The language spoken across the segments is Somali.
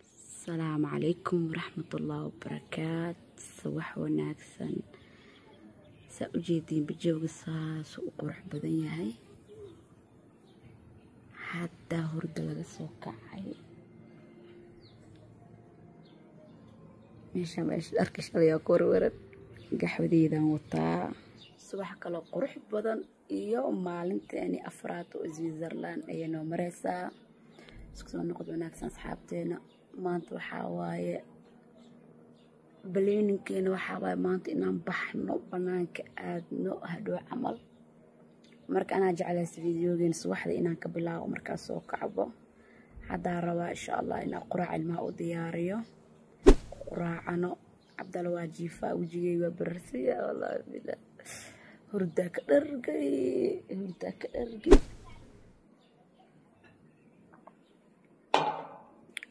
Asalaamu calaykum waraxmatullaahi wabarakaat. Subax wanaagsan. Saa u jeediin bijooga saas u qurux badan yahay. Hadda hurda laga soo kacay. Meesha meesha dharka shalay ku warwaran gaxwadeedaan wataa. Subax kale qurux badan iyo maalinteeni afraad oo Switzerland ayay noo mareysaa. Isku soo noqod wanaagsan asxaabteena. Maanta waxaa waaye baleeninkeena, waxaa waaye maanta inaan baxno, banaanka aadno hadhow camal. Marka anaa jeclaysa videogeena subaxda inaan ka bilaabo markaas soo kacbo. Haddaa rabaa insha Allah inaan quraac ilmaha u diyaariyo, quraacano. Cabdalla waa jiifaa, wejigay waa bararsiya, wallaahi billah hurdaa ka dhargay, hurdaa ka dhargay.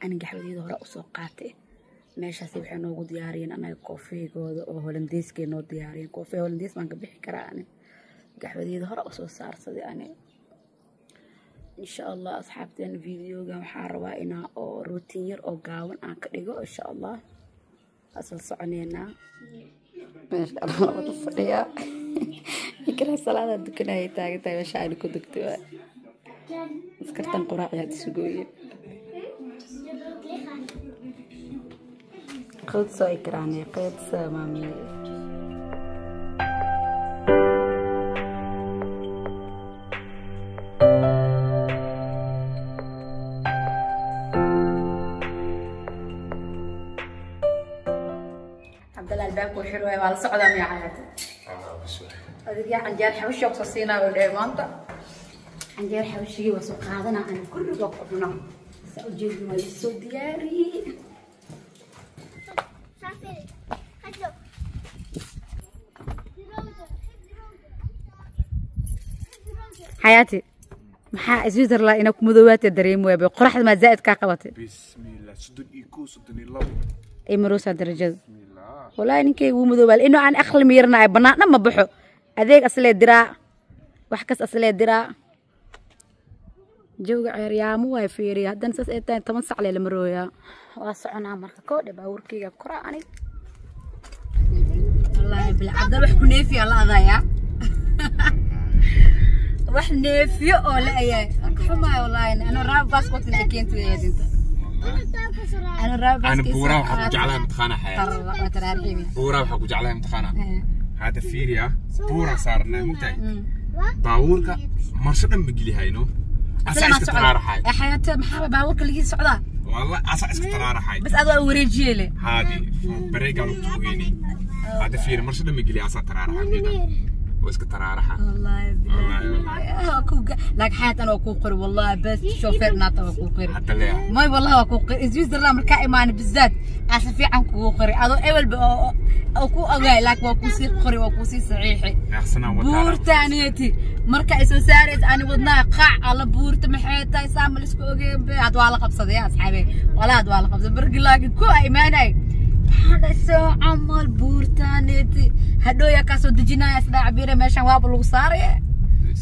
Ani gaxwadeeda hore usoo qaatay. Meeshaasi waxay noogu diyaariyeen anaga koofeygooda oo holandeyskay noo diyaariyeen. Koofey holandeys baan ka bixi karaa ani. Gaxwadeeda hore usoo saarsaday ani. Insha Allah asxaabteen, videogan waxaa rabaa inaa oo ruutiin yar oo gaaban aan ka dhigo insha Allah. Asal soconeynaa. Meesha wada fadhiyaa. Ikraa salaada dukanaya taagan tahay meesha aan ku dugtay waay. Askartan quraac yaad sugooyin. Goed zo, Ikrani. Goed zo, mami. Cabdalla albaabku xir waay, waa la socdaa miyaa xayaati? Adiga canjeer xabashi oo soo siinaa oo dheer maanta. Canjeer xabashigii waa soo qaadanaa, aan kulligaa ku cunaa. Saa u jeedin waa la soo diyaariyey. Xayaati, maxaa Switzerland ina ku madoobaatay dareemi waay qoraxda maa zaa'id kaa qabatay? Bismillah, 31, 32 ay maroosaa darajada. Bismillah. Walaahi ninkayga wuu madoobaal inuu aan aqli miiranaay bannaan dhan ma baxo, adeeg aslee diraa, wax kas aslee diraa. Jawga ceeryaamo waay fiiriya. Haddana saas ay tahay 10 sac lee la marooyaa. Waa soconaa marka koodhe baabuurkayga koraa anig. Wallaahi bilcabdal wax ku neefiya la adayaa, wax neefiyo oo la ayaa ka xumaay. Wallaahi anuu raab baaskoot inay keentay dinta أنا رابع. أنا buuraha waxaa ku jeclahay mataqaanaa xayaat, buuraha waxaa ku jeclahay mataqaanaa hadda fiiriya buuraa saarnaa mugtahay, baabuurka marsho dhan ma geli hayno, asaa iska taraaraxay. حياتي maxaa baabuurka lagii socdaa? Wallah asaa iska taraaraxay. Bas adoo wareejiye le. Haadi bareegaa lagu tugeyni. Hadda fiiri marsho dhan ma geli, asaa taraaraxa jeeda oo iska taraaraxa. والله بالله لك حياتي انا كو قري، والله بس شوفير ناطا كو قري. Hadda leeyahay. ماي والله كو قري Switzerland markaa imaan بالذات asa fiican kugu qori adoo ebel oo ku ogaay, laakiin waa kusii qori, waa kusii saxiixi. Neeqsanaa wataa. Buurtaaniyati marka ay soo saaraysa ani wadnaa qaac alla buurta maxay tahay saama la isku ogeen be. Had waa la qabsaday yaa asxaabe, walaa had waa la qabsaday barki, laakiin ku ay imaanay maxaa dhasoo camal buurtaaniyati hadhow yaa kaa soo dejinaya isdhaa cabiire meeshan waaba lagu saaraya,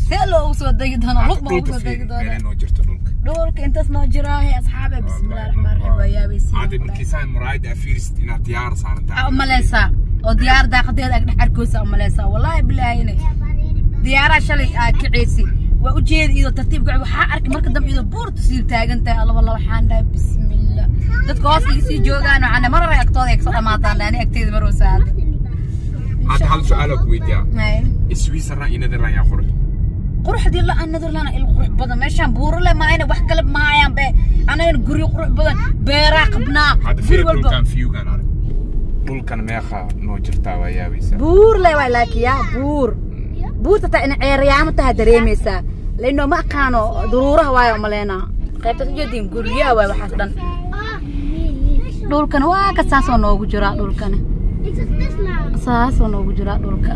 see loogu soo degi doona lug ma ugu Dhulka soo degi fiiri doona. Meelee noo jirto dhulka? Dhulka intaas noo jiraahe asxaabe. Bismillahi raxmaan raxiim, waa yaabaysiin. Hadda markii saan muraayada aa fiirisid inaad diyaar saaran tahay umaleysaa oo diyaar daaqadeeda ag dhex arkoosa umaleysaa. Wallaahi bilaahine diyaaraha shalay aa kiceysi waa ujeedi iyadoo tartiib gac waxaa arkay marka dambe iyadoo buurta sii taagan tahay. Alla wallah waxaan dhahay bismillah, dadka hoos iga sii joogaan waxaan dhahay mar hore agtooda ay kasoo dhamaataan, ani agteeda maroosa hadda. Hadda hal su-aal oo ku weydiiyaa, Switzerland iyo Netherland yaa qurux? Quruxdii la aan Netherland il qurux badan. Meeshaan buuro le maayna wax kale maayaan be, anagana guryo qurux badan beeraa qabnaa. Hadda guri fiiri walba dhulkan viewgan arag, dhulkan meeqa noo jirtaa, waa yaabaysaa. Buur le waay laakiin yaa buur buurta taa ina ceeryaamo taha dareemaysaa lainoo ma aqaano duruuraha waayo umaleynaa qaybtaas ujeediin guryaha waay waxaas dhan. Dhulkana waa ka saasoo noogu jiraa dhulkana. Saasoo noogu jiraa dhulka.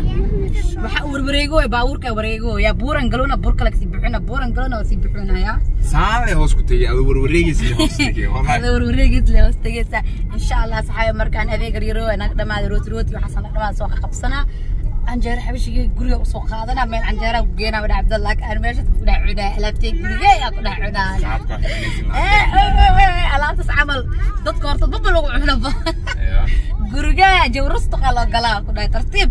Waxa warwareego baabuurka wareego yaa buuran galona buur kale kasii bixina buuran galona sii bixinaya. Saale hoos ku tagay adoo warwareegaysa hoos tagay wallahi. Adoo warwareegaysa hoos tagaysa insha Allah saxay markaan adeeg yar yar naga dhamaad rooti rooti waxa sana dhamaad soo qabsana canjeero xabashiga guriga u soo qaadana meel canjeera ku geena wada Cabdallah aan meesha ku dhac cunaa alaabtay guriga yaa ku dhac cunaa alaabtaas camal dadka horta baba lagu cuno ba guriga jawrusta qalo galaa ku dhac tartiib.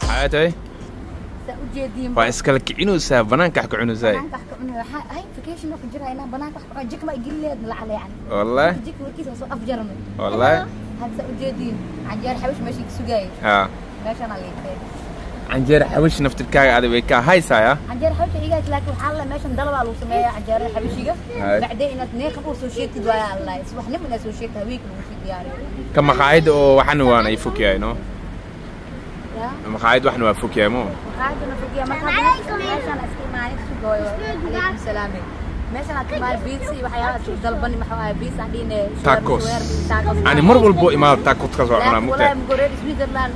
Xayaatay waa iskala kicinaysaa banaanka wax ka cunaysaa. Banaanka wax ka cunay waxa ay vacation ku jira inaan banaanka wax ka jik ma igiliyeed lacala yani. Wallahi jik warkiisa soo afjarmay. Wallahi hadda u jeedin canjeer xawish meeshii ka sugayay. Ha meeshan aan leeyahay canjeer xawish naftirkaaga aad way ka haysaa. Canjeer xawish iga laakiin waxa la meeshan dalab lagu sameeyaa canjeer xawishiga bacdeen inaad neeqab u soo sheegtid waa Allah subaxnimo inaad soo sheegtay week lagu sii diyaariyo ka maqaayad oo waxan waan ay fog yahay no. Maqaayad waxna waa fog yahay mo. Maqaayadna fog yahay marka meeshan iska imaanay sugooyo. Alaykum salaam. Meeshan aad imaan pizza iyo waxyaalaha soo dalbani waxa waaye pizza aan dhine tacos. Ani mar walbo imaad tacos ka soo cunaa mugtay. Wallahi mugoreed Switzerland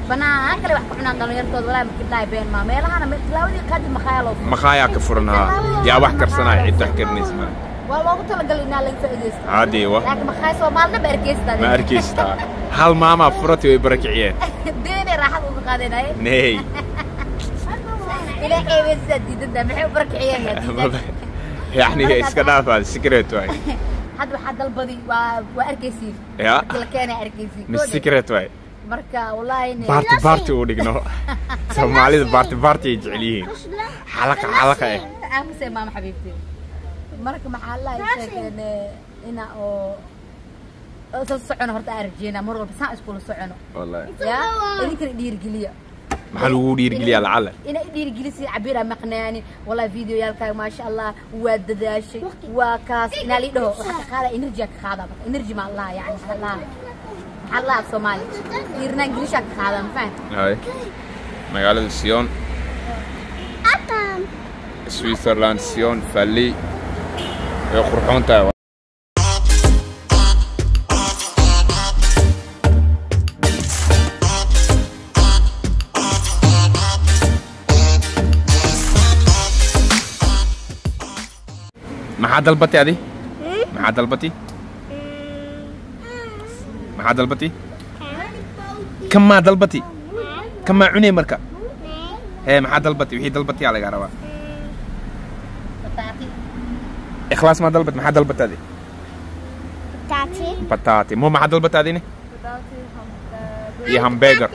banaan kale wax ku cunaan dhalinyartooda wallahi ma kidlay been ma meelahana tilaawadii qadi maqaaya loo maqaaya ka furanaa yaa wax karsanaa cid wax karnaysa ma waa loogu talagalay inaa laga faa'iideysto caadi wa laakiin maqaaya Soomaalina ma arkaysta ma arkaysta hal maama furatay way barakiciyeen deena raaxad uga qaadanay nee ilaa eebaysa diidada maxay u barakiciyeen yani iska dhaafaa secret waay had waxa dalbadi waa arkaysiin ya marka la keenay arkaysiin mis secret waay marka wallahi baarti baarti u dhigno Soomaalida baarti baarti ay jecel yihiin xalaqa xalaqa eh aamusay maama xabiibti marka maxaa la sheegeen ina oo soo socono horta arjeena mar walba saan isku socono wallahi ya idinka dhiirgeliya maxaa lagu dhiirgeliyaa lacala ina dhiirgelisi cabiira maqnaani wallahi video yaalkaaga ma sha Allah waa dadaashay waa kaas ina li dhaho waxa ka qaada energy ka qaada marka energy ma Allah yani Allah Allah Soomaali dhiirna English ka qaada ma fahan hay magaalada Sion Switzerland Sion Valley way qurxoon tahay. Maxaa dalbatay adi? Maxaa dalbatay? Maxaa dalbatay? Kamaa dalbatay? Kamaa cunay marka? Hee maxaa dalbatay? Wixii dalbatay aa laga rabaa. Bataati. Ikhlaas ma dalbat? Maxaa dalbatay adi? Bataati. Bataati. Mo maxaa dalbatay adina? Bataati iyo hamburger.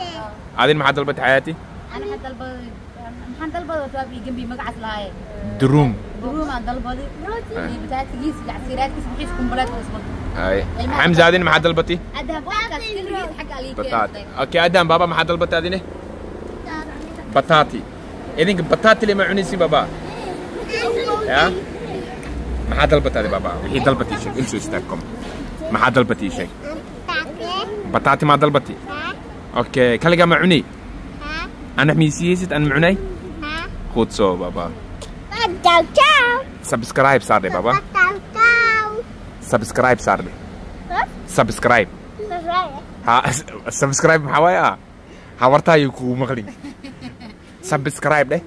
Adin maxaa dalbatay xayaati? Ana waxaan dalbaday maxaan dalbaday waa ii gambi magacaas lahaay. Durum. Durum aan dalbaday. Iyo bataatigiis iyo casiiraadkiis wixiis kumbaleed oo isbad. Ay. Xamza adin maxaa dalbatay? Adaan waxaas kaligiis xagga aliga. Bataati. Okay adaan baba maxaa dalbatay adina? Bataati. Idinka bataati lama cunaysin baba. Ya? Maxaa dalbatay adi baba? Wixii dalbatay sheeg intuu istaagkom. Maxaa dalbatay sheeg? Bataati ma dalbatay? Okay kaligaa ma cunay? أنا ميسيست أنا معني؟ خد سو بابا. Ciao ciao. Subscribe صار لي بابا. Ciao ciao. Subscribe صار لي. Subscribe. ها subscribe maxaa waaye ah habartaa ayuu kugu maqlin. Subscribe dheh.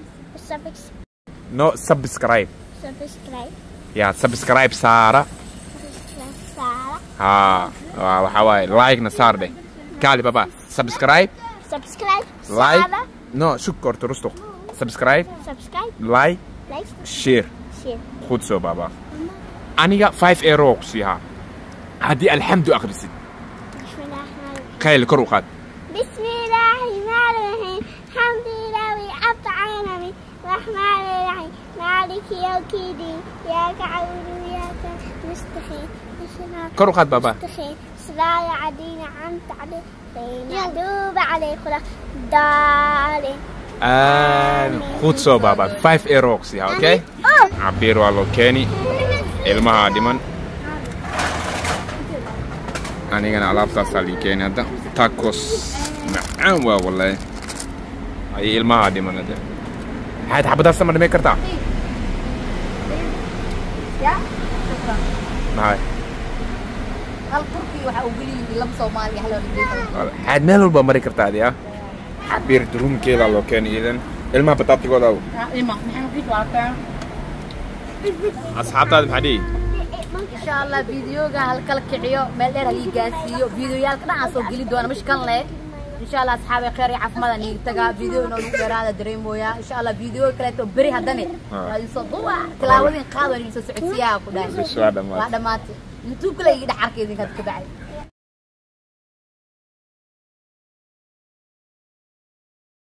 No subscribe. Subscribe. Ya subscribe saara. Saara. ها waxaa waaye like na saar dheh. Kaali baba subscribe. Subscribe. Like. No shukr rustuq. Subscribe. Subscribe. Like. Like. Share. Share. Goed zo baba. Aniga 5 euro ku siihaa. Haddii alxamdu akhrisid. Khayl kor u qaad. Bismillaahi rahmaani rahiim. Alxamdulillaahi rabbil caalamiin. Rahmaani rahiim. Maaliki yawmiddin. Iyyaka na'budu wa iyyaka nasta'iin. Kor u qaad baba. Siraada cadiina anta calayhim. Magduubi calayhim waladdaalliin. Aamin. Goed zo baba. 5 euro ku siihaa, okay? Cabiir waa loo keeni. Ilmaha dhiman. Anigana alaabtaasaa lii keeni hadda. Tacos macaan waa wallahi. Ay ilmaha dhiman hadda. Maxaad xabadaas ma dhamay kartaa? Ya? Furan. Maxay? Hal Turki waxaa ugu leeyihiin laba Soomaali, hal Holandees. Xaad meel walba mari kartaa adi ah. Cabiir duruumkeeda loo keenay iidan ilmaha bataatigooda. Ima maxaan ku jawaabtaa? Asxaabtaada maxaa dhihi? Insha Allah videoga halkala kiciyo, meel dheer halii gaarsiiyo. Videoyaalka dhan aan soo geli doona mashkan leh insha Allah. Asxaabi, khayr iyo caafimaad aan iiga tagaa. Video inoo lagu dheeraada dareemooyaa. Insha Allah video kaleeto beri haddane waa idin soo duwa, tilaabadin qaad, waan idin soo socodsiiyaa ku dhahay. Bis waa dhammaatay. Waa dhammaatay. YouTube kale iga dhex arkay idinka ka bacay.